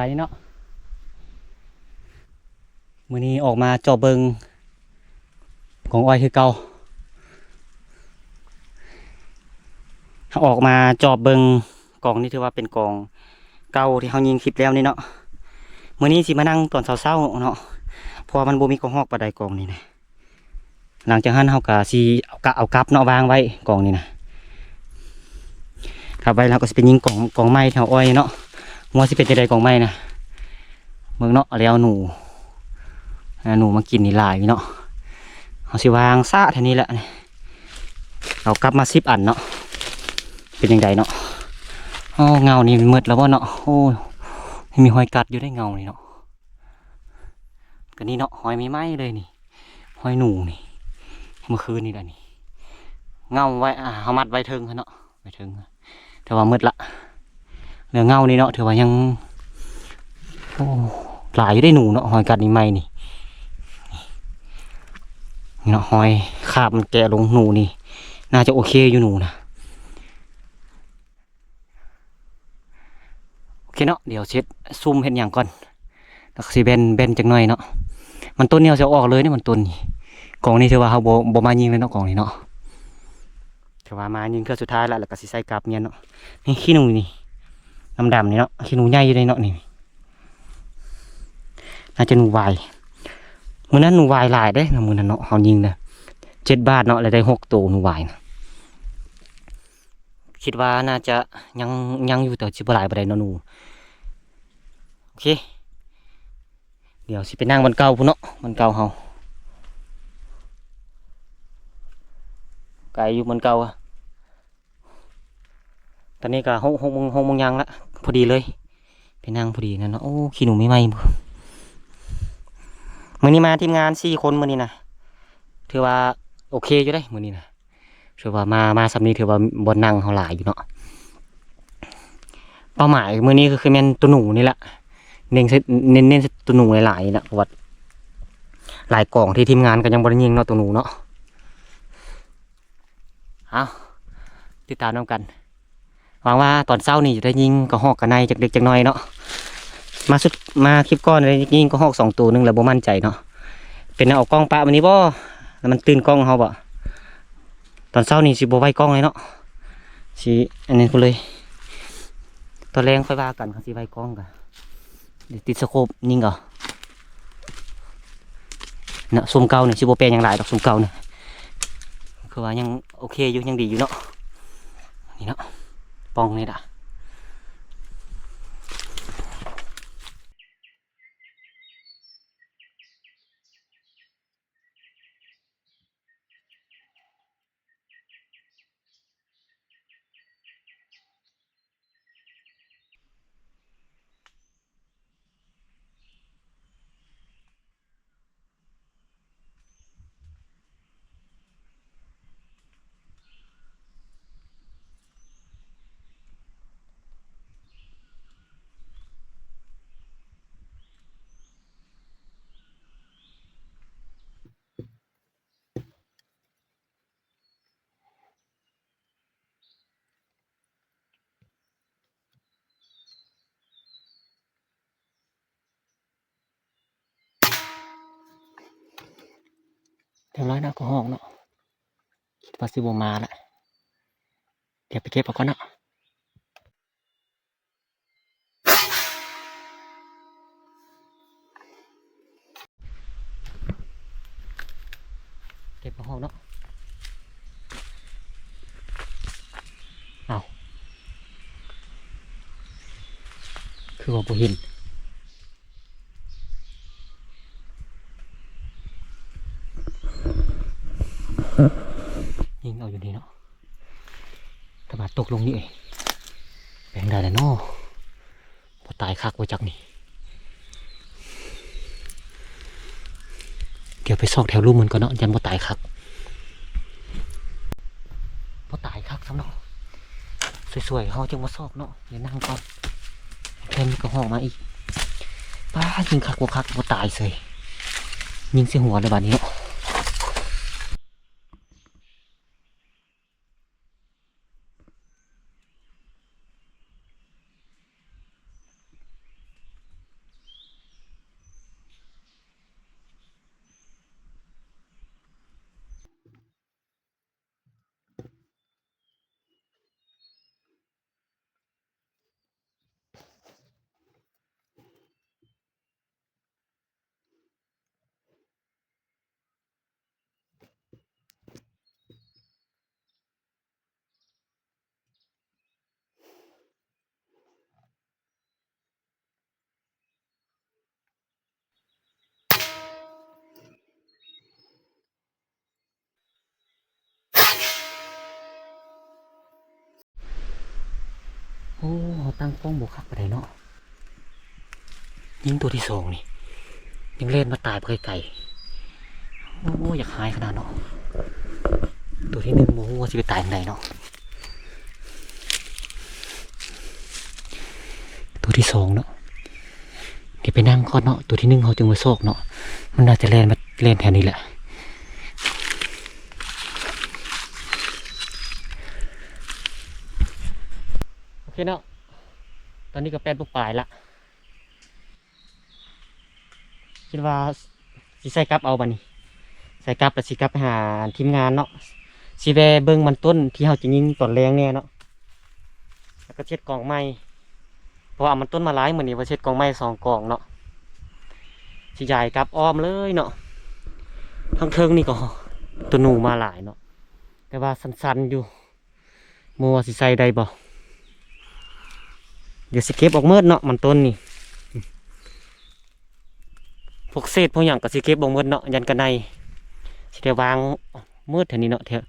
ໄປເນາະ. ມື້ນີ້ອອກມາເຈາະເບິ່ງກອງອ້ອຍຄືເກົ່າ. ເຮົາອອກມາຈອບເບິ່ງກອງນີ້ ຖືວ່າເປັນກອງເກົ່າທີ່ເຮົາຍິງຄລິບແລ້ວນີ້ເນາະ. ມື້ນີ້ຊິມານັ່ງຕອນເຊົ້າໆເນາະ ເພາະວ່າມັນບໍ່ມີກະຮອກປານໃດກອງນີ້ນະ. ຫຼັງຈາກນັ້ນເຮົາກະຊິເອົາກະ ເອົາກັບເນາະ ວາງໄວ້ກອງນີ້ນະ. ກັບໄວ້ແລ້ວກະຊິໄປຍິງກອງ ກອງໃໝ່ແຖວອ້ອຍເນາະ ວ່າຊິເປັນຈັ່ງໃດກອງໃໝ່ນະ. ເບິ່ງເນາະ ແລ້ວໜູ ອາ ໜູມາກິນນີ້ຫຼາຍເນາະ. ເຮົາຊິວາງຊະແຖວນີ້ແຫຼະ ເອົາກັບມາສິບອັນເນາະ. ເປັນຈັ່ງໃດເນາະ? ໂອ້ ເຫງົານີ້ໝົດແລ້ວບໍ່ເນາະ? ໂອ້ ມີຮອຍກັດຢູ່ໃນເຫງົານີ້ເນາະ. ກະນີ້ເນາະ ຮອຍໃໝ່ໆເລີຍນີ້ ຮອຍໜູນີ້ ມື້ຄືນນີ້ລະນີ້. ເຫງົາໄວ້ ອາ ເຮົາມັດໄວ້ເທິງຫັ້ນເນາະ ໄວ້ເທິງ ແຕ່ວ່າໝົດລະ. ເຫຼືອເຫງົານີ້ເນາະ ຖືວ່າຍັງ ໂອ້ ຫຼາຍຢູ່ເດ້ໜູເນາະ. ຮອຍກັດນີ້ໃໝ່ນີ້ ນີ້ເນາະ ຮອຍຄາບມັນແກະລົງ. ໜູນີ້ໜ້າຈະໂອເຄຢູ່ ໜູນະ. ໂອເຄເນາະ ດຽວເຊັດຊຸມເຮັດຫຍັງກ່ອນ ແລ້ວກະຊິແບນ ແບນຈັກໜ້ອຍເນາະ. ມັນຕົ້ນນີ້ເຮົາຊິເອົາອອກເລີຍເດ້ ມັນຕົ້ນນີ້. ກອງນີ້ຖືວ່າເຮົາບໍ່ ບໍ່ມາຍິງເລີຍເນາະ ກອງນີ້ເນາະ. ຖືວ່າມາຍິງເທື່ອສຸດທ້າຍລະ ແລ້ວກະຊິໃສ່ກາບມຽນເນາະ. ນີ້ຂີ້ໜູນີ້ ດຳໆນີ້ເນາະ ຂີ້ໜູໃຫຍ່ຢູ່ເດ້ເນາະ. ນີ້ໜ້າຈະໜູວາຍ ມື້ນັ້ນໜູວາຍຫຼາຍເດ້ນະ ມື້ນັ້ນເນາະ ເຮົາຍິງນະ ເຈັດບາດເນາະ ແລ້ວໄດ້ຫົກໂຕໜູວາຍນະ. ຄິດວ່າໜ້າຈະຍັງ ຍັງຢູ່ ແຕ່ຊິບໍ່ຫຼາຍປານໃດເນາະໜູ. ໂອເຄ ດຽວຊິໄປນັ່ງບ່ອນເກົ່າພຸ້ນເນາະ ບ່ອນເກົ່າເຮົາ ໄກຢູ່ບ່ອນເກົ່າ. ຕອນນີ້ກະຫົກ ຫົກໂມງ ຫົກໂມງຢ່າງລະ ພໍດີເລີຍ ໄປນັ່ງພໍດີນັ້ນເນາະ. ໂອ້ ຂີ້ໜູໃໝ່ໆ ມື້ນີ້ມາທີມງານສີ່ຄົນມື້ນີ້ນະ ຖືວ່າໂອເຄຢູ່ເດ້ມື້ນີ້ນະ. ຖືວ່າມາ ມາຊ່ຳນີ້ ຖືວ່າບ່ອນນັ່ງເຮົາຫຼາຍຢູ່ເນາະ. ເປົ້າໝາຍມື້ນີ້ກະຄືແມ່ນໂຕໜູນີ້ລະ ເນັ້ນໃສ່ ເນັ້ນ ເນັ້ນໃສ່ໂຕໜູຫຼາຍໆນີ້ລະ ເພາະວ່າຫຼາຍກອງທີ່ທີມງານກະຍັງບໍ່ໄດ້ຍິງເນາະ ໂຕໜູເນາະ. ເອົາ ຕິດຕາມນຳກັນ. ຫວັງວ່າຕອນເຊົ້ານີ້ຈະໄດ້ຍິງກະຮອກກະໄນຈັກເລັກຈັກນ້ອຍເນາະ. ມາສຸດ ມາຄລິບກ່ອນໄດ້ຍິງກະຮອກສອງໂຕໜຶ່ງແລ້ວບໍ່ໝັ້ນໃຈເນາະ. ເປັນແນວເອົາກ້ອງປະມື້ນີ້ບໍ່ ແລ້ວມັນຕື່ນກ້ອງເຮົາບໍ່? ຕອນເຊົ້ານີ້ຊິບໍ່ໄຫວ້ກ້ອງເລີຍເນາະ ຊິອັນນີ້ພຸ້ນເລີຍ. ຕອນແລງຄ່ອຍວ່າກັນ ຄັນຊິໄຫວ້ກ້ອງກະ ຕິດສະໂຄບຍິງເອົາເນາະ. ຊຸມເກົ່ານີ້ຊິບໍ່ແປນຫຍັງຫຼາຍດອກ ຊຸມເກົ່ານີ້ ຄືວ່າຍັງໂອເຄຢູ່ ຍັງດີຢູ່ເນາະ. ນີ້ເນາະ ປ່ອງນີ້ລະ. ຮຽບຮ້ອຍເນາະ ກະຮອກເນາະ. ຄິດວ່າຊິບໍ່ມາລະ ດຽວໄປເກັບເອົາກ່ອນເນາະ. ເກັບມາຮອບເນາະ. ເອົ້າ ຄືວ່າບໍ່ເຫັນ. ຍິງເອົາຢູ່ນີ້ເນາະ. ຖ້າບາດຕົກລົງນີ້ເອີຍ ແປງໄດ້ແລ້ວເນາະ. ບໍ່ຕາຍຄັກບໍ່ຈັກນີ້. ດຽວໄປຊອກແຖວລຸ່ມມັນກ່ອນເນາະ ຢ້ານບໍ່ຕາຍຄັກ. ບໍ່ຕາຍຄັກຊ້ຳເນາະ. ສວຍໆ ເຮົາຈຶ່ງມາຊອກເນາະ. ດຽວນັ່ງກ່ອນ ແຄ່ນີ້ກະຮອກມາອີກ. ປ້າ ຍິງຄັກບໍ່ຄັກ ບໍ່ຕາຍເສີຍ. ຍິງໃສ່ຫົວເລີຍບາດນີ້ເນາະ. ເ ໂອ້ ເຮົາຕັ້ງກ້ອງບໍ່ຄັກປານໃດເນາະ. ຍິງຕົວທີສອງນີ້ ຍັງແລ່ນມາຕາຍບໍ່ໄກໆ. ໂອ້ ຢາກຮ້າຍຂະໜາດເນາະ. ຕົວທີໜຶ່ງບໍ່ຮູ້ວ່າຊິໄປຕາຍທາງໃດເນາະ. ຕົວທີສອງເນາະ ດຽວໄປນັ່ງກ່ອນເນາະ. ຕົວທີໜຶ່ງເຮົາຈຶ່ງໄປຊອກເນາະ. ມັນໜ້າຈະແລ່ນມາ ແລ່ນແຖວນີ້ແຫຼະ. ໂອເຄເນາະ ຕອນນີ້ກໍແປດໂມງປາຍລະ. ຄິດວ່າຊິໃສ່ກັບເອົາບັດນີ້ ໃສ່ກັບແລ້ວຊິກັບໄປຫາທີມງານເນາະ. ຊິແວ່ເບິ່ງມັນຕົ້ນທີ່ເຮົາຈະຍິງຕອນແລງແດ່ເນາະ ແລ້ວກໍເຮັດກອງໃໝ່ ເພາະວ່າມັນຕົ້ນມາຫຼາຍ. ມື້ນີ້ວ່າເຮັດກອງໃໝ່ສອງກອງເນາະ. ຊິຢາຍກັບອ້ອມເລີຍເນາະ. ທາງເທິງນີ້ກໍຕົວໜູມາຫຼາຍເນາະ ແຕ່ວ່າສັນໆຢູ່. ບໍ່ຮູ້ວ່າຊິໃສ່ໄດ້ບໍ່. ດຽວຊິເກັບອອກໝົດເນາະ ມັນຕົ້ນນີ້. ພວກເສດພວກຫຍັງກໍຊິເກັບອອກໝົດເນາະ ຢ້ານກະໄນ. ຊິໄດ້ວາງໝົດແຖວນີ້ເນາະ. ແຖວ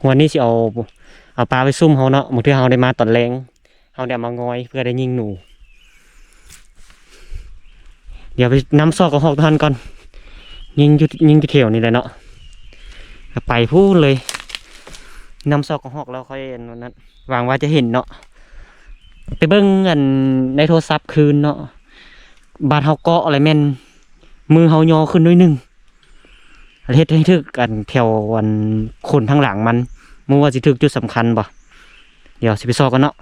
ງວດນີ້ຊິເອົາ ເອົາປາໄປຊຸ່ມເຮົາເນາະ. ບາງເທື່ອເຮົາໄດ້ມາຕອນແລງ ເຮົາໄດ້ເອົາມາງອຍເພື່ອໄດ້ຍິງໜູ. ດຽວໄປນຳຊອກກະຮອກຕົວຫັ້ນກ່ອນ. ຍິງຢູ່ ຍິງຢູ່ແຖວນີ້ແຫຼະເນາະ. ໄປພຸ້ນເລີຍ ນຳຊອກກະຮອກແລ້ວຄ່ອຍອັນນັ້ນ. ຫວັງວ່າຈະເຫັນເນາະ. ໄປເບິ່ງອັນໃນໂທລະສັບຄືນເນາະ. ບາດເຮົາເກາະແລ້ວແມ່ນມືເຮົາຍໍຂຶ້ນໜ້ອຍໜຶ່ງ ເຮັດໃຫ້ຖືກອັນແຖວອັນຂົນທາງຫຼັງມັນ. ບໍ່ຮູ້ວ່າຊິຖືກຈຸດສຳຄັນບໍ່. ດຽວຊິໄປຊອກກ່ອນເນາະ.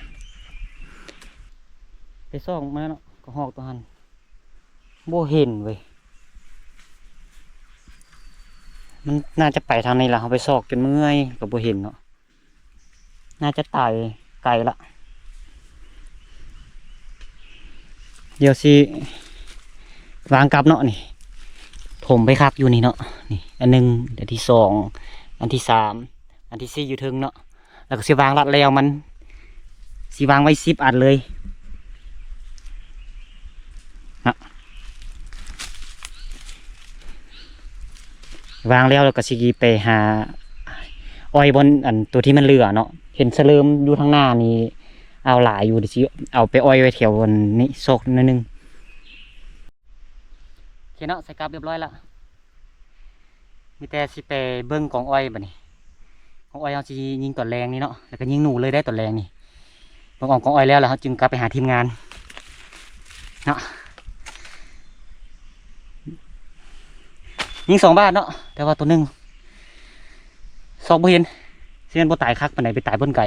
ໄປຊອກມາເນາະ ກະຮອກຕົວຫັ້ນ ບໍ່ເຫັນເວີຍ. ມັນໜ້າຈະໄປທາງນີ້ລະ ເຮົາໄປຊອກຈົນເມື່ອຍກໍບໍ່ເຫັນເນາະ. ໜ້າຈະຕາຍໄກລະ. ດຽວຊິວາງກັບເນາະ. ນີ້ຖົມໄປຄັກຢູ່ນີ້ເນາະ. ນີ້ອັນໜຶ່ງ ອັນທີສອງ ອັນທີສາມ ອັນທີສີ່ຢູ່ເທິງເນາະ. ແລ້ວກໍຊິວາງລັດແລ້ວມັນ ຊິວາງໄວ້ສິບອັນເລີຍເນາະ. ວາງແລ້ວ ແລ້ວກໍຊິໄປຫາອ້ອຍບ່ອນອັນຕົວທີ່ມັນເຫຼືອເນາະ. ເຫັນສະເຫຼີມຢູ່ທາງໜ້ານີ້ ເອົາຫຼາຍຢູ່ ດຽວຊິເອົາໄປອ້ອຍໄວ້ແຖວອັນນີ້ຊອກໜ້ອຍໜຶ່ງ. ໂອເຄເນາະ ໃສ່ກັບຮຽບຮ້ອຍລະ. ມີແຕ່ຊິໄປເບິ່ງກອງອ້ອຍບັດນີ້. ກອງອ້ອຍເຮົາຊິຍິງຕອນແລງນີ້ເນາະ ແລ້ວກໍຍິງໜູເລີຍໄດ້ຕອນແລງນີ້. ເບິ່ງອອກກອງອ້ອຍແລ້ວ ແລ້ວເຮົາຈຶ່ງກັບໄປຫາທີມງານເນາະ. ຍິງສອງບາດເນາະ ແຕ່ວ່າຕົວໜຶ່ງຊອກບໍ່ເຫັນ. ຊິແມ່ນບໍ່ຕາຍຄັກປານໃດ ໄປຕາຍບ່ອນໄກ.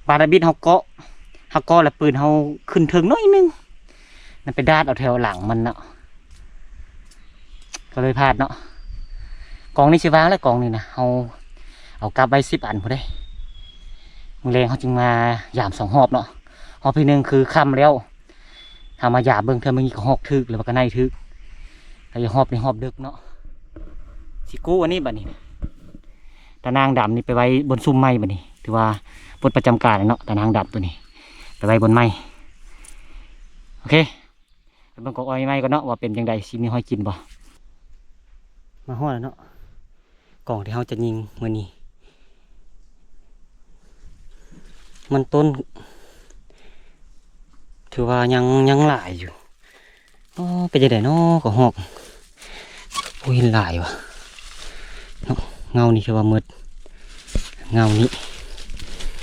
ບາດອາບິດເຮົາເກາະ ເຮົາເກາະແລ້ວປືນເຮົາຂຶ້ນເທິງໜ້ອຍໜຶ່ງ ນັ້ນໄປດາດເອົາແຖວຫຼັງມັນເນາະ ກໍເລີຍພາດເນາະ. ກອງນີ້ຊິວາງແລ້ວ ກອງນີ້ນະ ເຮົາເອົາກັບໄວ້ສິບອັນພຸ້ນເດ້. ມື້ແລງເຮົາຈຶ່ງມາຢາມສອງຮອບເນາະ. ຮອບທີໜຶ່ງຄືຄ່ຳແລ້ວ ເຮົາມາຢາມເບິ່ງເທື່ອ ມື້ນີ້ກະຮອກຖືກ ຫຼືວ່າກະໄນຖືກ. ແລ້ວຮອບນີ້ຮອບເດິກເນາະ. ຊິກູ້ອັນນີ້ບັດນີ້ ຕານາງດຳນີ້ໄປໄວ້ບ່ອນຊຸ່ມໃໝ່ບັດນີ້. ຖືວ່າປົດປະຈຳການແລ້ວເນາະ ຕານາງດຳຕົວນີ້ ໄປໄວ້ບ່ອນໃໝ່. ໂອເຄ ໄປເບິ່ງກອງອ້ອຍໃໝ່ກ່ອນເນາະ ວ່າເປັນຈັ່ງໃດ ຊິມີຫອຍກິນບໍ່. ມາຮອດແລ້ວເນາະ ກອງທີ່ເຮົາຈະຍິງມື້ນີ້. ມັນຕົ້ນຖືວ່າຍັງ ຍັງຫຼາຍຢູ່. ອໍ ເປັນຈັ່ງໃດເນາະ ກະຮອກ. ໂອ້ຍ ເຫັນຫຼາຍວ່າເນາະ. ເຫງົ້ານີ້ຖືວ່າໝົດ ເຫງົ້ານີ້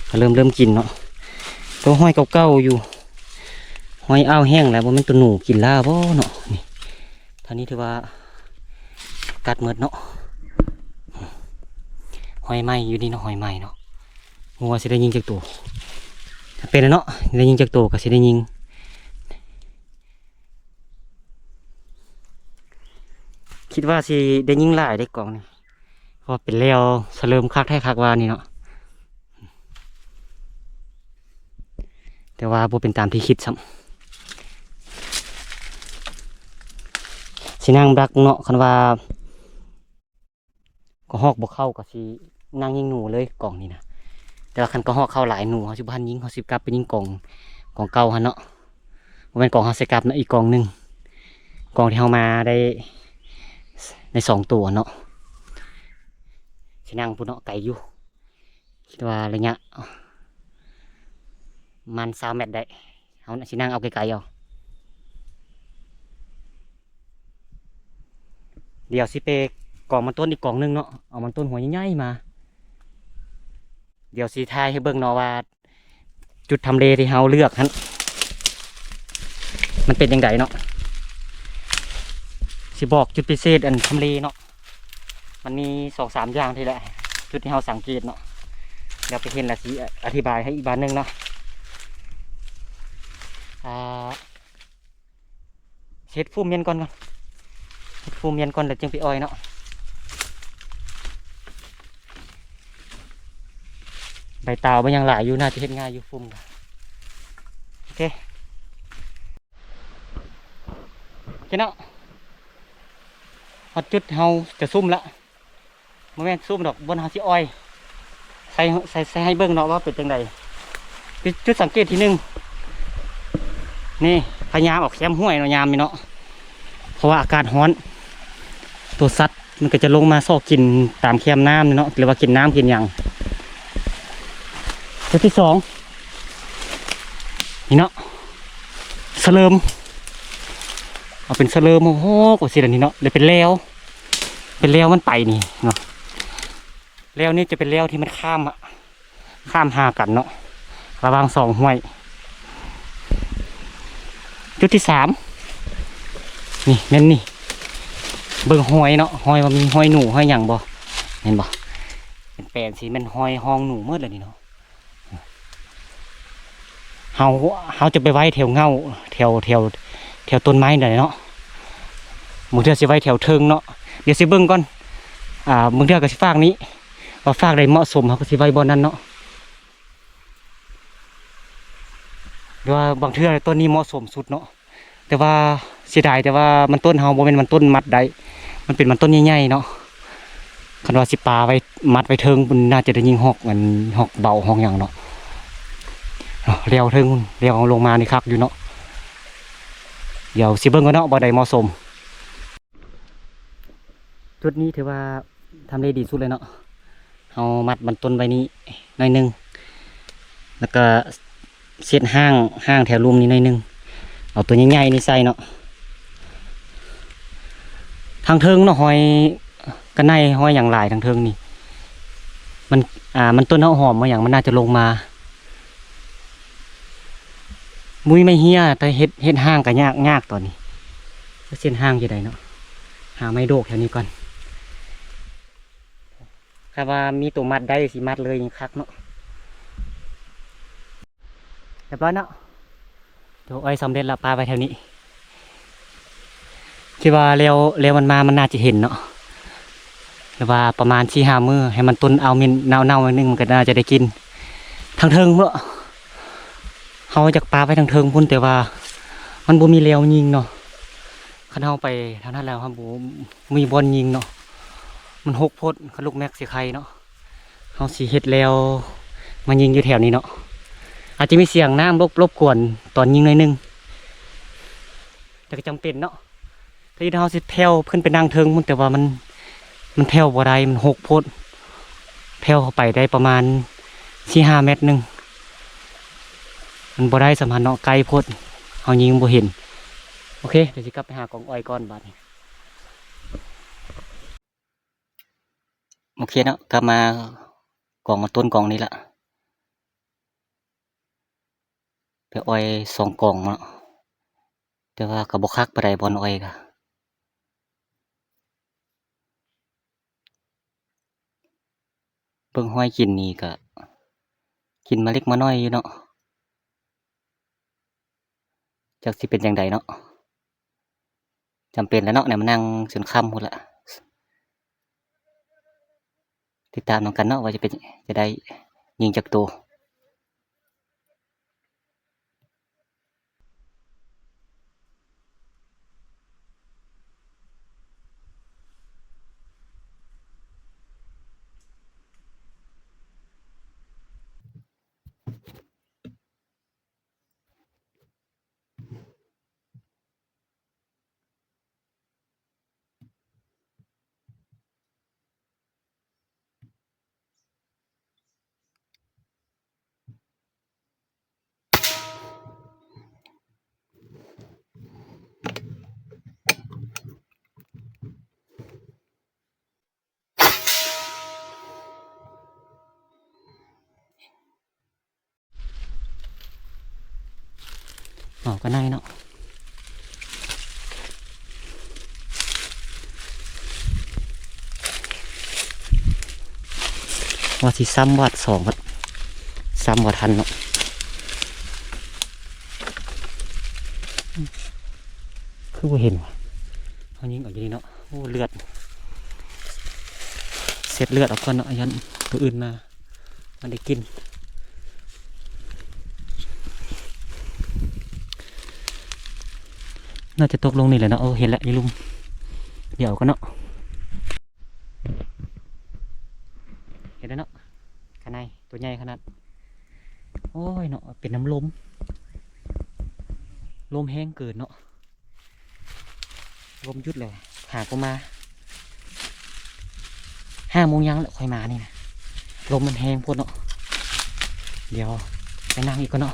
ກໍເລີ່ມ ເລີ່ມກິນເນາະ. ໂຕຫອຍເກົ່າໆຢູ່ ຫອຍອ່າວແຫ້ງແລ້ວ ບໍ່ແມ່ນໂຕໜູກິນລ້າບໍ່ເນາະ. ນີ້ ທ່ານນີ້ຖືວ່າກັດໝົດເນາະ. ຫອຍໃໝ່ຢູ່ນີ້ເນາະ ຫອຍໃໝ່ເນາະ. ບໍ່ຮູ້ວ່າຊິໄດ້ຍິງຈັກໂຕ ຖ້າເປັນແລ້ວເນາະ ໄດ້ຍິງຈັກໂຕກໍຊິໄດ້ຍິງ. ຄິດວ່າຊິໄດ້ຍິງຫຼາຍເດ້ກອງນີ້ ເພາະວ່າເປັນແລ້ວສະເຫຼີມຄັກແທ້ຄັກວ່ານີ້ເນາະ. ແຕ່ວ່າບໍ່ເປັນຕາມທີ່ຄິດຊ້ຳ. ຊິນັ່ງດັກເນາະ ຄັນວ່າ ກະຮອກບໍ່ເຂົ້າກໍຊິນັ່ງຍິງໜູເລີຍກອງນີ້ນະ. ແຕ່ວ່າຄັນກະຮອກເຂົ້າຫຼາຍໜູເຮົາຊິບໍ່ທັນຍິງ ເຮົາຊິກັບໄປຍິງກອງ ກອງເກົ່າຫັ້ນເນາະ. ບໍ່ແມ່ນກອງເຮົາໃສ່ກັບເນາະ ອີກກອງໜຶ່ງ ກອງທີ່ເຮົາມາໄດ້ ໄດ້ສອງຕົວເນາະ. ຊິນັ່ງພຸ້ນເນາະ ໄກຢູ່. ຄິດວ່າໄລຍະປະມານຊາວແມັດໄດ້. ເຮົາຊິນັ່ງເອົາໄກໆເອົາ. ດຽວຊິໄປກອງມັນຕົ້ນອີກກອງໜຶ່ງເນາະ, ເອົາມັນຕົ້ນຫົວໃຫຍ່ໆມາ. ດຽວຊິຖ່າຍໃຫ້ເບິ່ງເນາະວ່າ ຈຸດທຳເລທີ່ເຮົາເລືອກຫັ້ນ ມັນເປັນຈັ່ງໃດເນາະ. ຊິບອກຈຸດພິເສດອັນທຳເລເນາະ, ມັນມີສອງສາມຢ່າງທີ່ແຫຼະ ຈຸດທີ່ເຮົາສັງເກດເນາະ. ດຽວໄປເຫັນລະຊິອະທິບາຍໃຫ້ອີກບາດໜຶ່ງເນາະ. ອ່າ ເຮັດຟູມຽນກ່ອນ ກ່ອນ ເຮັດຟູມຽນກ່ອນ ແລ້ວຈຶ່ງໄປອອຍເນາະ. ໃບຕາວໃບຫຍັງຫຼາຍຢູ່ ໜ້າຈະເຮັດງ່າຍຢູ່ ຟູມ. ໂອເຄ ໂອເຄເນາະ, ຮອດຈຸດເຮົາຈະຊຸມລະ. ບໍ່ແມ່ນຊຸມດອກ ບ່ອນເຮົາຊິອອຍ ໃສ່ ໃສ່ ໃສ່ໃຫ້ເບິ່ງເນາະວ່າເປັນຈັ່ງໃດ. ຈຸດ ຈຸດສັງເກດທີໜຶ່ງ ນີ້ ພະຍາຍາມອອກແຄມຫ້ວຍເນາະ ຍາມນີ້ເນາະ ເພາະວ່າອາກາດຮ້ອນ ໂຕສັດມັນກໍຈະລົງມາຊອກກິນຕາມແຄມນ້ຳນີ້ເນາະ ຫຼືວ່າກິນນ້ຳກິນຫຍັງ. ຈຸດທີສອງ ນີ້ເນາະ ສະເຫຼີມ ເອົາເປັນສະເຫຼີມ ໂອ້ໂຫ ກວ່າຊິລະນີ້ເນາະ ແລ້ວເປັນແລວ ເປັນແລວມັນໄປນີ້ເນາະ. ແລວນີ້ຈະເປັນແລວທີ່ມັນຂ້າມ ຂ້າມຫາກັນເນາະ ລະຫວ່າງສອງຫ້ວຍ. ຈຸດທີສາມ ນີ້ແມ່ນນີ້ ເບິ່ງຮອຍເນາະ ຮອຍວ່າມີຮອຍໜູຮອຍຫຍັງບໍ່ ເຫັນບໍ່ ເປັນແປນຊິແມ່ນຮອຍຮ່ອງໜູໝົດແລ້ວນີ້ເນາະ. ເຮົາ ເຮົາຈະໄປໄວ້ແຖວເຫງົ້າ ແຖວ ແຖວ ແຖວຕົ້ນໄມ້ໃດເນາະ, ບາງເທື່ອຊິໄວ້ແຖວເທິງເນາະ. ດຽວຊິເບິ່ງກ່ອນ ອ່າ ບາງເທື່ອກໍຊິຟາກນີ້ ວ່າຟາກໃດເໝາະສົມ ເຮົາກໍຊິໄວ້ບ່ອນນັ້ນເນາະ. ຫຼືວ່າບາງເທື່ອຕົ້ນນີ້ເໝາະສົມສຸດເນາະ. ແຕ່ວ່າເສຍດາຍ ແຕ່ວ່າມັນຕົ້ນເຮົາບໍ່ແມ່ນມັນຕົ້ນມັດໄດ້ ມັນເປັນມັນຕົ້ນໃຫຍ່ໆເນາະ. ຄັນວ່າຊິປາໄວ້ ມັດໄວ້ເທິງພຸ້ນ ໜ້າຈະໄດ້ຍິງຮອກ ອັນ ຮອກເບົາຮອກຫຍັງເນາະ. ເນາະ ແລວເທິງ ແລວເຮົາລົງມານີ້ຄັກຢູ່ເນາະ. ດຽວຊິເບິ່ງກ່ອນເນາະ ບ່ອນໃດເໝາະສົມ. ຈຸດນີ້ຖືວ່າທຳເລດີສຸດເລີຍເນາະ. ເຮົາມັດມັນຕົ້ນໄວ້ນີ້ໜ້ອຍໜຶ່ງ ແລ້ວກໍເຊັດຫ້າງ ຫ້າງແຖວລຸ່ມນີ້ໜ້ອຍໜຶ່ງ ເອົາຕົວໃຫຍ່ໆນີ້ໃສ່ເນາະ. ທາງເທິງເນາະ ຮອຍກະໄນ ຮອຍຫຍັງຫຼາຍທາງເທິງນີ້ ມັນ ອ່າ ມັນຕົ້ນເຮົາຫອມມາຫຍັງ ມັນໜ້າຈະລົງມາ. ບໍ່ມີໄມ້ເຮຍ ແຕ່ເຮັດ ເຮັດຫ້າງກໍຍາກ ຍາກຕອນນີ້ ເຮັດເສັ້ນຫ້າງຈັ່ງໃດເນາະ. ຫາໄມ້ໂດກແຖວນີ້ກ່ອນ. ຖ້າວ່າມີໂຕມັດໄດ້ ຊິມັດເລີຍ ຍັງຄັກເນາະ. ຮຽບຮ້ອຍເນາະ. ໂຕອ້ອຍສຳເລັດລະ ປະໄວ້ແຖວນີ້. ຄິດວ່າແລ້ວ ແລ້ວມັນມາ ມັນໜ້າຈະເຫັນເນາະ. ແຕ່ວ່າປະມານສີ່ຫ້າມື້ ໃຫ້ມັນຕົ້ນເອົາເໝັນເນົ່າໆໜ້ອຍໜຶ່ງ ມັນກໍໜ້າຈະໄດ້ກິນ. ທາງເທິງເນາະ ເຮົາຢາກປະໄວ້ທາງເທິງພຸ້ນ ແຕ່ວ່າມັນບໍ່ມີແລວຍິງເນາະ. ຄັນເຮົາໄປທາງນັ້ນແລ້ວ ເຮົາບໍ່ມີບ່ອນຍິງເນາະ ມັນຮົກໂພດ. ຄັນລູກແມັກຊິໄຄເນາະ ເຮົາຊິເຮັດແລ້ວມາຍິງຢູ່ແຖວນີ້ເນາະ. ອາດຈະມີສຽງນ້ຳລົບ ລົບກວນຕອນຍິງໜ້ອຍໜຶ່ງ ແຕ່ກໍຈຳເປັນເນາະ. ແທນທີ່ເຮົາຊິແຜ່ວຂຶ້ນໄປນັ່ງເທິງພຸ້ນ ແຕ່ວ່າມັນ ມັນແຜ່ວບໍ່ໄດ້ ມັນຮົກໂພດ. ແຜ່ວເຂົ້າໄປໄດ້ປະມານສີ່ຫ້າແມັດໜຶ່ງ ມັນບໍ່ໄດ້ສຳພັນເນາະ ໃກ້ໂພດ ເຮົາຍິງບໍ່ເຫັນ. ໂອເຄ ດຽວຊິກັບໄປຫາກອງອ້ອຍກ່ອນບາດນີ້. ໂອເຄເນາະ ກັບມາກອງມັນຕົ້ນກອງນີ້ລະ ໄປອ້ອຍສອງກອງເນາະ. ແຕ່ວ່າກໍບໍ່ຄັກປານໃດ ບ່ອນອ້ອຍກະ ເບິ່ງຮອຍກິນນີ້ກະກິນມາເລັກມານ້ອຍຢູ່ເນາະ. ຈັກຊິເປັນຈັ່ງໃດເນາະ. ຈຳເປັນແລ້ວເນາະ ແນວມານັ່ງຈົນຄ່ຳພຸ້ນລະ. ຕິດຕາມນຳກັນເນາະ ວ່າຈະເປັນ ຈະໄດ້ຍິງຈັກໂຕ. ກະໄນເນາະ ວ່າຊິຊ້ຳບາດສອງ ຊ້ຳບໍ່ທັນເນາະ ຄືບໍ່ເຫັນວະ ເຮົາຍິງເອົາຢູ່ນີ້ເນາະ ໂອ້ ເລືອດ ເຊັດເລືອດອອກກ່ອນເນາະ ຢ້ານໂຕອື່ນມາ ມັນໄດ້ກິນ ໜ້າຈະຕົກລົງນີ້ແຫຼະເນາະ ໂອ້ ເຫັນແລ້ວຢູ່ລຸ່ມ ດຽວກ່ອນເນາະ ເຫັນແລ້ວເນາະ ກະໄນ ໂຕໃຫຍ່ຂະໜາດ ໂອ້ຍເນາະ ເປັນນຳລົມ ລົມແຮງເກີນເນາະ ລົມຢຸດແລ້ວ ຫາກໍມາ ຫ້າໂມງຍັງແລ້ວຄ່ອຍມານີ້ນະ ລົມມັນແຮງໂພດເນາະ ດຽວໄປນັ່ງອີກກ່ອນເນາະ.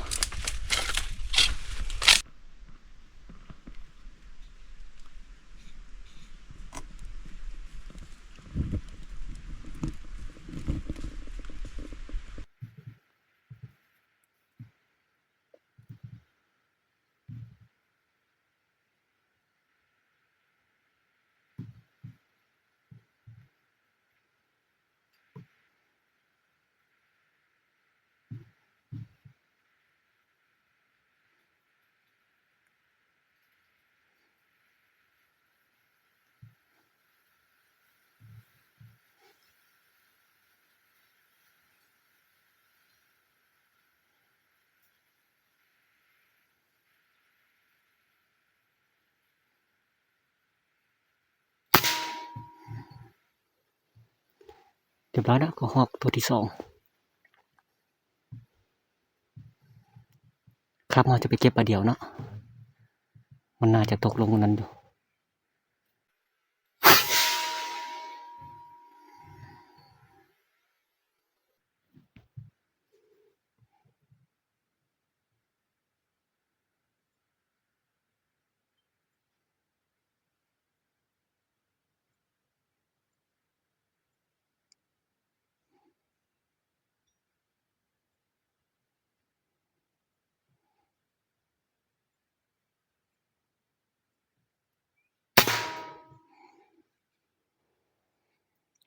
ຮຽບຮ້ອຍແລ້ວ ກະຮອກໂຕທີສອງ ຄັບ ເຮົາຈະໄປເກັບບາດດຽວເນາະ ມັນໜ້າຈະຕົກລົງນັ້ນຢູ່.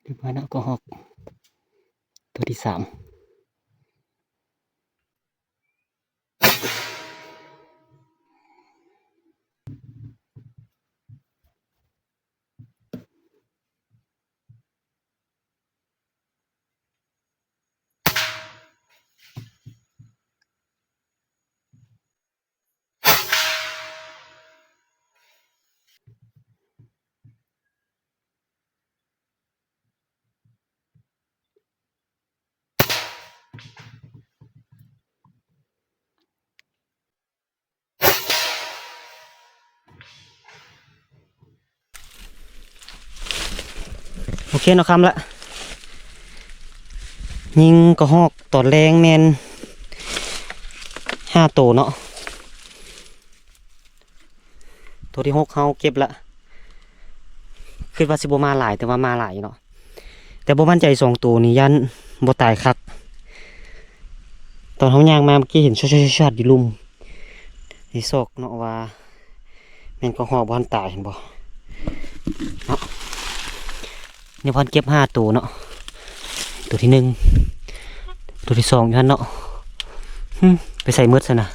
ຮຽບຮ້ອຍແລ້ວ ກະຮອກໂຕທີສາມ. ໂອເຄເນາະ ຄ່ຳລະ ຍິງກະຮອກຕອນແລງແມ່ນຫ້າໂຕເນາະ ໂຕທີຫົກເຮົາເກັບລະ ຄິດວ່າຊິບໍ່ມາຫຼາຍ ແຕ່ວ່າມາຫຼາຍຢູ່ເນາະ ແຕ່ບໍ່ໝັ້ນໃຈສອງໂຕນີ້ ຢ້ານບໍ່ຕາຍຄັກ ຕອນເຮົາຍ່າງມາເມື່ອກີ້ເຫັນຊອດໆຢູ່ລຸ່ມ ນີ້ຊອກເນາະວ່າ ແມ່ນກະຮອກບໍ່ທັນຕາຍ ເຫັນບໍ່ເນາະ ຍັງບໍ່ທັນເກັບຫ້າໂຕເນາະ ໂຕທີໜຶ່ງ ໂຕທີສອງຢູ່ຫັ້ນເນາະ ຫຶ ໄປໃສໝົດຊັ້ນນະ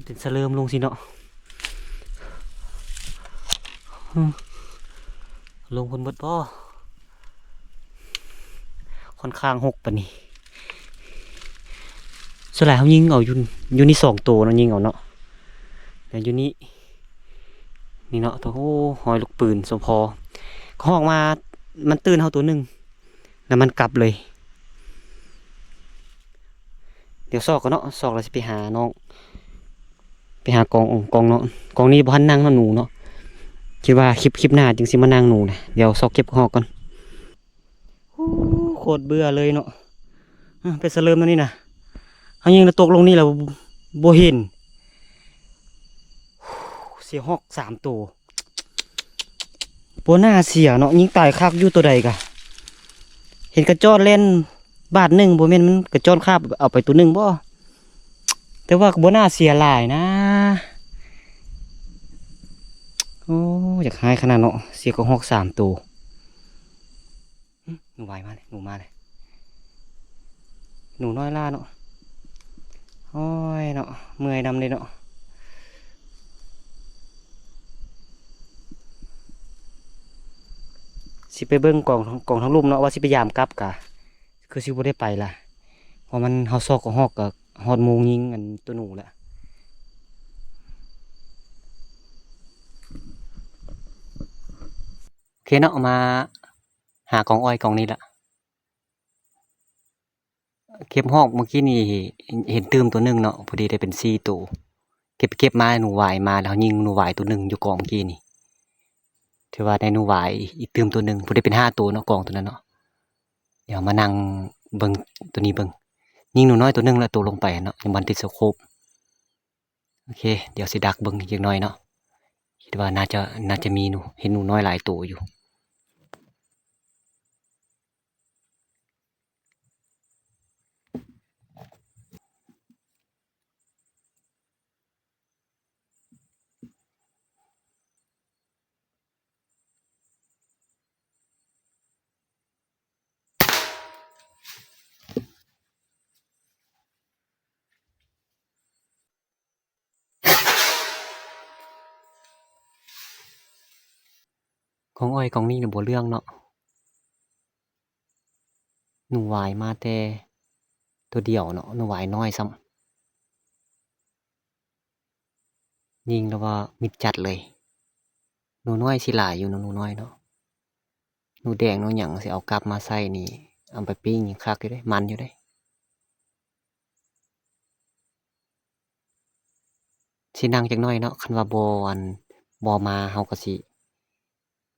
ເປັນສະເຫຼີມລົງຊີ້ເນາະ ຫຶ ລົງພຸ້ນໝົດບໍ່? ຂ້ອນຂ້າງຮົກປານນີ້ ສ່ວນຫຼາຍເຮົາຍິງເອົາຢູ່ ຢູ່ນີ້ສອງໂຕເນາະ ຍິງເອົາເນາະ ແລ້ວຢູ່ນີ້ ນີ້ເນາະ ໂຕ ໂອ້ ຮອຍລູກປືນສົມພໍ ກະຮອກມາ ມັນຕື່ນເຮົາໂຕໜຶ່ງ ແລ້ວມັນກັບເລີຍ ດຽວຊອກກ່ອນເນາະ ຊອກແລ້ວຊິໄປຫານ້ອງ ໄປຫາກອງ ກອງເນາະ ກອງນີ້ບໍ່ທັນນັ່ງເນາະ ໜູເນາະ ຄິດວ່າຄລິບ ຄລິບໜ້າຈຶ່ງຊິມານັ່ງໜູນະ ດຽວຊອກເກັບຮອກກ່ອນ ໂອ້ ໂຄດເບື່ອເລີຍເນາະ ເປັນສະເຫຼີມແນວນີ້ນະ ເຮົາຍິງແລ້ວຕົກລົງນີ້ແລ້ວບໍ່ເຫັນ ເສຍຮອກສາມໂຕ ບໍ່ໜ້າເສຍເນາະ ຍິງຕາຍຄັກຢູ່ໂຕໃດກະ ເຫັນກະຈອດແລ່ນບາດໜຶ່ງ ບໍ່ແມ່ນມັນກະຈອດຄາບເອົາໄປໂຕໜຶ່ງບໍ່? ແຕ່ວ່າກໍບໍ່ໜ້າເສຍຫຼາຍນະ. ໂອ້ ຢາກຮ້າຍຂະໜາດເນາະ ເສຍກະຮອກສາມໂຕ. ຫຶ ໜູຫວາຍມາແລ້ວ ໜູມາແລ້ວ ໜູນ້ອຍຫຼ້າເນາະ. ໂອ້ຍເນາະ ເມື່ອຍນຳເດ້ເນາະ. ຊິໄປເບິ່ງກອງ ກອງທາງລຸ່ມເນາະ ວ່າຊິໄປຢາມກັບກະ ຄືຊິບໍ່ໄດ້ໄປລະ ເພາະມັນ ເຮົາຊອກກະຮອກກະຮອດໂມງຍິງອັນໂຕໜູລະ. ໂອເຄເນາະ ມາຫາກອງອ້ອຍກອງນີ້ລະ. ເກັບຮອກເມື່ອກີ້ນີ້ເຫັນຕື່ມໂຕໜຶ່ງເນາະ ພໍດີໄດ້ເປັນສີ່ໂຕ. ເກັບໄປເກັບມາໜູຫວາຍມາ ແລ້ວຍິງໜູຫວາຍໂຕໜຶ່ງຢູ່ກອງກີ້ນີ້ ຖືວ່າໄດ້ໜູຫວາຍອີກຕື່ມໂຕໜຶ່ງ ພໍໄດ້ເປັນຫ້າໂຕເນາະ ກອງໂຕນັ້ນເນາະ. ດຽວມານັ່ງເບິ່ງໂຕນີ້ເບິ່ງ ຍິງໜູນ້ອຍໂຕໜຶ່ງແລ້ວໂຕລົງໄປເນາະ ຍັງບໍ່ທັນຕິດສະໂຄບ. ໂອເຄ ດຽວຊິດັກເບິ່ງຈັກໜ້ອຍເນາະ ຄິດວ່າໜ້າຈະ ໜ້າຈະມີໜູ ເຫັນໜູນ້ອຍຫຼາຍໂຕຢູ່. ກອງອ້ອຍກອງນີ້ນະບໍ່ເລື່ອງເນາະ ໜູຫວາຍມາແຕ່ໂຕດຽວເນາະ ໜູຫວາຍນ້ອຍຊ້ຳ. ຍິງແລ້ວວ່າມິດຈັດເລີຍ. ໜູນ້ອຍຊິຫຼາຍຢູ່ເນາະ ໜູນ້ອຍເນາະ. ໜູແດງໜູຫຍັງຊິເອົາກັບມາໃສ່ນີ້ ເອົາໄປປີ້ງນີ້ຄັກຢູ່ເດ້ ມັນຢູ່ເດ້. ຊິນັ່ງຈັກໜ້ອຍເນາະ ຄັນວ່າບໍ່ ອັນ ບໍ່ມາ ເຮົາກໍຊິ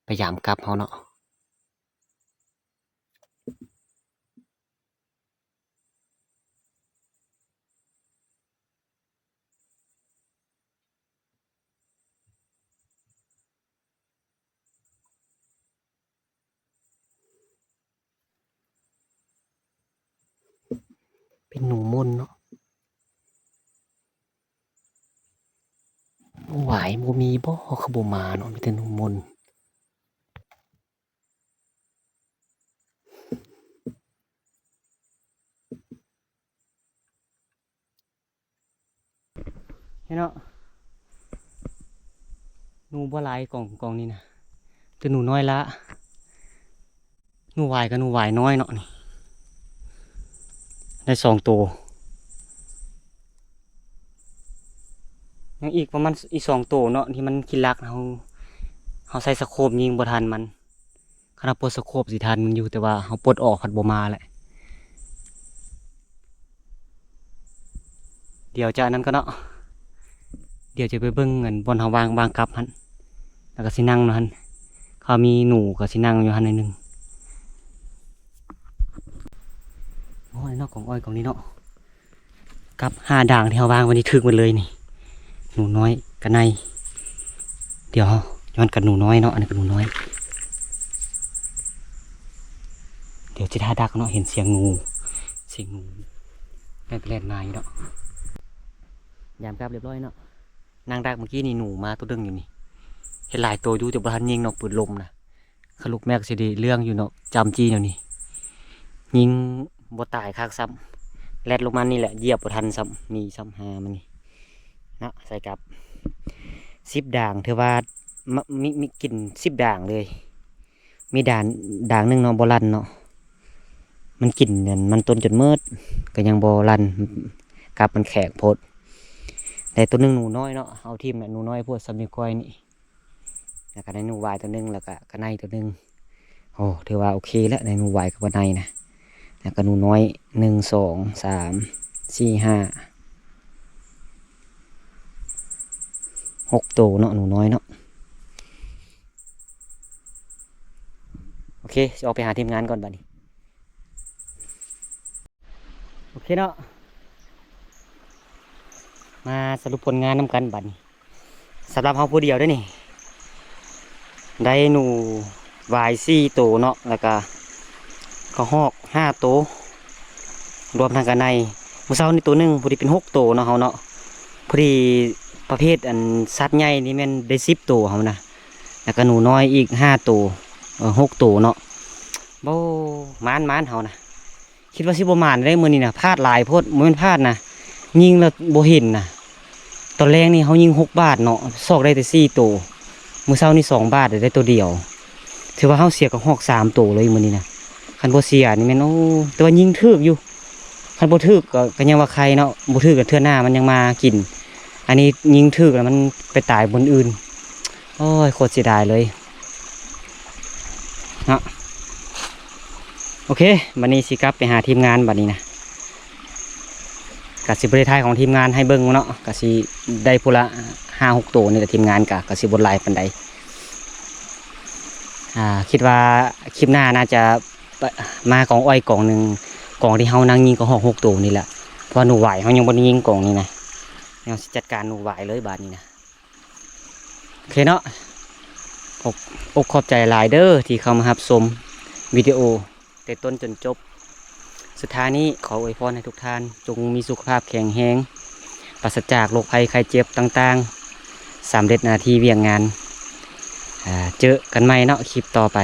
ພະຍາຍາມກັບເຮົາເນາະ. ເປັນໜູມົນເນາະ. ຫວາຍບໍ່ມີບໍ່ ຄືບໍ່ມາເນາະ ມີແຕ່ໜູມົນ. ເຫັນເນາະ ໜູບໍ່ຫຼາຍກອງ ກອງນີ້ນະ ແຕ່ໜູນ້ອຍລະ ໜູຫວາຍກັບໜູຫວາຍນ້ອຍເນາະ ນີ້ໄດ້ສອງໂຕ. ຍັງອີກປະມານອີກສອງໂຕເນາະ ທີ່ມັນຂີ້ລັກ ເຮົາ ເຮົາໃສ່ສະໂຄບຍິງບໍ່ທັນມັນ. ຄັນເຮົາປົດສະໂຄບຊິທັນມັນຢູ່ ແຕ່ວ່າເຮົາປົດອອກພັດບໍ່ມາແຫຼະ. ດຽວຈະອັນນັ້ນກ່ອນເນາະ ດຽວຈະໄປເບິ່ງອັນບ່ອນເຮົາວາງ ວາງກັບຫັ້ນ ແລ້ວກໍຊິນັ່ງຢູ່ຫັ້ນ ເຂົາມີໜູກໍຊິນັ່ງຢູ່ຫັ້ນໜ້ອຍໜຶ່ງ. ໂອ້ຍເນາະ ກອງອ້ອຍກອງນີ້ເນາະ. ກັບຫ້າດາງທີ່ເຮົາວາງໄວ້ນີ້ຖືກໝົດເລີຍນີ້ ໜູນ້ອຍກະໄນ. ດຽວຍ້ອນກັນໜູນ້ອຍເນາະ ອັນນີ້ກໍໜູນ້ອຍ. ດຽວຊິຖ້າດັກເນາະ ເຫັນສຽງໜູ ສຽງໜູແລ່ນໄປແລ່ນມາຢູ່ເນາະ. ຍາມກັບລຽບຮ້ອຍເນາະ. ນັ່ງດັກເມື່ອກີ້ນີ້ໜູມາໂຕໜຶ່ງຢູ່ນີ້ ເຫັນຫຼາຍໂຕຢູ່ ແຕ່ບໍ່ທັນຍິງເນາະ ປືນລົມນະ. ຄັນລູກແມັກຊິໄດ້ເລື່ອງຢູ່ເນາະ ຈຳຈີ້ແນວນີ້ ຍິງບໍ່ຕາຍຄັກຊ້ຳ ແລ່ນລົງມານີ້ແຫຼະ ຢຽບບໍ່ທັນຊ້ຳ ໜີຊ້ຳ ຫາມັນນີ້ເນາະ. ໃສ່ກັບສິບດາງ ຖືວ່າ ມະ ມີ ມີກິນສິບດາງເລີຍ. ມີດາງ ດາງໜຶ່ງເນາະ ບໍ່ລັ່ນເນາະ ມັນກິນອັນມັນຕົ້ນຈົນໝົດ ກໍຍັງບໍ່ລັ່ນ ກັບມັນແຂງໂພດ. ໄດ້ໂຕໜຶ່ງໜູນ້ອຍເນາະ ເອົາຖິ້ມແຫຼະ ໜູນ້ອຍໂພດ ສ່ຳນິ້ວກ້ອຍນີ້. ແລ້ວກໍໄດ້ໜູຫວາຍໂຕໜຶ່ງ ແລ້ວກໍກະໄນໂຕໜຶ່ງ. ໂອ້ ຖືວ່າໂອເຄແລ້ວ ໄດ້ໜູຫວາຍກັບກະໄນນະ. ແລ້ວກໍໜູນ້ອຍ ໜຶ່ງ ສອງ ສາມ ສີ່ ຫ້າ ຫົກໂຕເນາະ ໜູນ້ອຍເນາະ. ໂອເຄ ຊິອອກໄປຫາທີມງານກ່ອນບັດນີ້. ໂອເຄເນາະ ມາສະຫຼຸບຜົນງານນຳກັນບັດນີ້. ສຳລັບເຮົາຜູ້ດຽວເດ້ນີ້ ໄດ້ໜູຫວາຍສີ່ໂຕເນາະ ແລ້ວກະກະຮອກຫ້າໂຕ ລວມທັງກະໄນ ມື້ເຊົ້ານີ້ໂຕໜຶ່ງ ພໍດີເປັນຫົກໂຕເນາະ ເຮົາເນາະ. ພໍດີປະເພດອັນສັດໃຫຍ່ນີ້ແມ່ນໄດ້ສິບໂຕເຮົານະ ແລ້ວກໍໜູນ້ອຍອີກຫ້າໂຕ ເອີ ຫົກໂຕເນາະ. ໂອ້ ໝານໆ ເຮົານະ. ຄິດວ່າຊິບໍ່ໝານເດ້ມື້ນີ້ນະ ພາດຫຼາຍໂພດ. ບໍ່ແມ່ນພາດນະ ຍິງແລ້ວບໍ່ເຫັນນະ. ຕອນແລງນີ້ເຮົາຍິງຫົກບາດເນາະ ຊອກໄດ້ແຕ່ສີ່ໂຕ. ມື້ເຊົ້ານີ້ສອງບາດ ໄດ້ໂຕດຽວ. ຖືວ່າເຮົາເສຍກະຮອກສາມໂຕເລີຍມື້ນີ້ນະ. ຄັນບໍ່ເສຍນີ້ແມ່ນ ໂອ້ ແຕ່ວ່າຍິງຖືກຢູ່. ຄັນບໍ່ຖືກກໍ ກໍຍັງວ່າໄຄເນາະ, ບໍ່ຖືກກໍເທື່ອໜ້າມັນຍັງມາກິນ. ອັນນີ້ຍິງຖືກແລ້ວມັນໄປຕາຍບ່ອນອື່ນ. ໂອ້ຍ ໂຄດເສຍດາຍເລີຍເນາະ. ໂອເຄ ບັດນີ້ຊິກັບໄປຫາທີມງານບັດນີ້ນະ. ກະຊິບໍ່ໄດ້ຖ່າຍຂອງທີມງານໃຫ້ເບິ່ງເນາະ, ກະຊິໄດ້ຜູ້ລະຫ້າຫົກໂຕນີ້ແຫຼະ. ທີມງານກະ ກະຊິບໍ່ຫຼາຍປານໃດ. ອ່າ ຄິດວ່າຄລິບໜ້າໜ້າຈະມາກອງອ້ອຍກອງໜຶ່ງ, ກອງທີ່ເຮົານັ່ງຍິງກະຮອກຫົກໂຕນີ້ແຫຼະ. ເພາະວ່າໜູຫວາຍເຮົາຍັງບໍ່ໄດ້ຍິງກອງນີ້ນະ. ເຮົາຊິຈັດການໜູຫວາຍເລີຍບາດນີ້ນະ. ໂອເຄເນາະ, ອົກ ອົກຂອບໃຈຫຼາຍເດີທີ່ເຂົ້າມາຮັບຊົມວິດີໂອແຕ່ຕົ້ນຈົນຈົບ. ສຸດທ້າຍນີ້ຂໍອວຍພອນໃຫ້ທຸກທ່ານຈົ່ງມີສຸຂະພາບແຂງແຮງ, ປາສະຈາກໂລກໄພໄຂ້ເຈັບຕ່າງໆ, ສຳເລັດໜ້າທີ່ວຽກງານ. ເຈີກັນໃໝ່ເນາະ ຄລິບຕໍ່ໄປ.